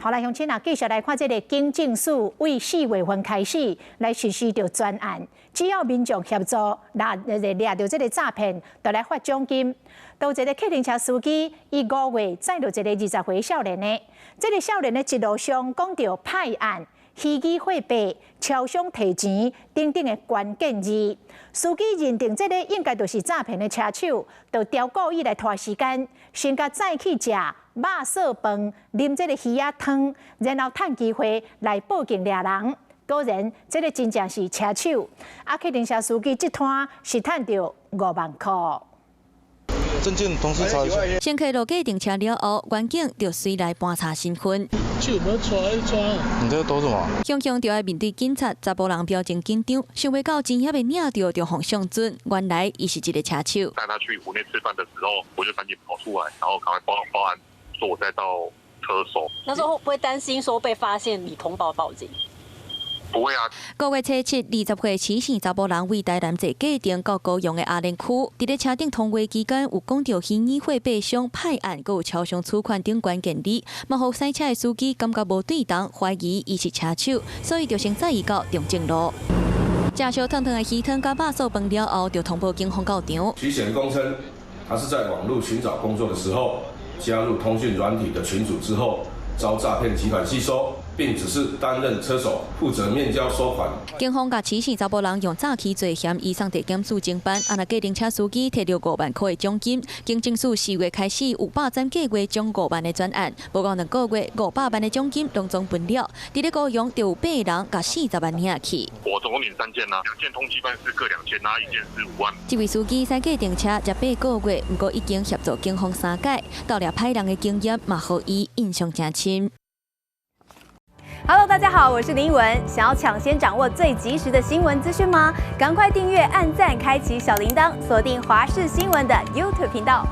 好來，鄉親啊，繼續來看這个警政署對4月份開始來實施著專案，只要民眾協助，掠掠著這个詐騙，就來發獎金。有一个計程車司機，伊5月載著一个20歲少年的，這个少年的一路上講著歹案、虛擬貨幣、超商提錢等等的關鍵字，司機認定這个應該就是詐騙的車手，就刁故意來拖時間，先共載去食肉燥飯，啉這个魚仔湯，然後趁機會來報警掠人。果然，這个真正是車手。啊，計程車司機這攤是趁著5萬箍。證件同時查一下。乘客落計程車了後，員警就隨來盤查身份。你這個兜什麼？雄雄就愛面對警察，查埔人表情緊張，想袂到真遐欲領著就予相準，原來伊是一个車手。帶他去湖內吃飯的時候，我就趕緊跑出來，然後趕快報報案，說我載到車手。那時候會不會擔心說被發現你通報報警？不會啊。5月初7，20歲徐姓查埔人對台南坐計程到高雄的阿蓮區，佇咧車頂通話期間有講著虛擬貨幣商派案，閣有超商取款等關鍵字，嘛予駛車的司機感覺無對當，懷疑伊是車手，所以就先載伊到中正路。食燒燙燙的魚湯佮肉燥飯了後，就通報警方到場。徐顯供稱，他是在網路尋找工作的時候，加入通訊軟體的群組之後，遭詐騙集團吸收，並只是擔任車手，負責面交收款。警方共徐姓查埔人用詐欺罪嫌移送地檢署偵辦，啊若計程車司機提著5萬箍的獎金。警政署4月開始有百盞計劃獎五萬的專案，無夠2個月500萬的獎金攏總分了。佇咧高雄就有八人共40萬領去。我總共領三件啦，兩件通緝犯是各2000，那一件是5萬。這位司機駛計程車才8個月，毋過已經協助警方三擺，斗掠歹人的經驗嘛，予伊印象誠深。 Hello，大家好，我是林文。想要搶先掌握最及時的新聞資訊嗎？趕快訂閱、按讚、開啟小鈴鐺，鎖定華視新聞的 YouTube 頻道。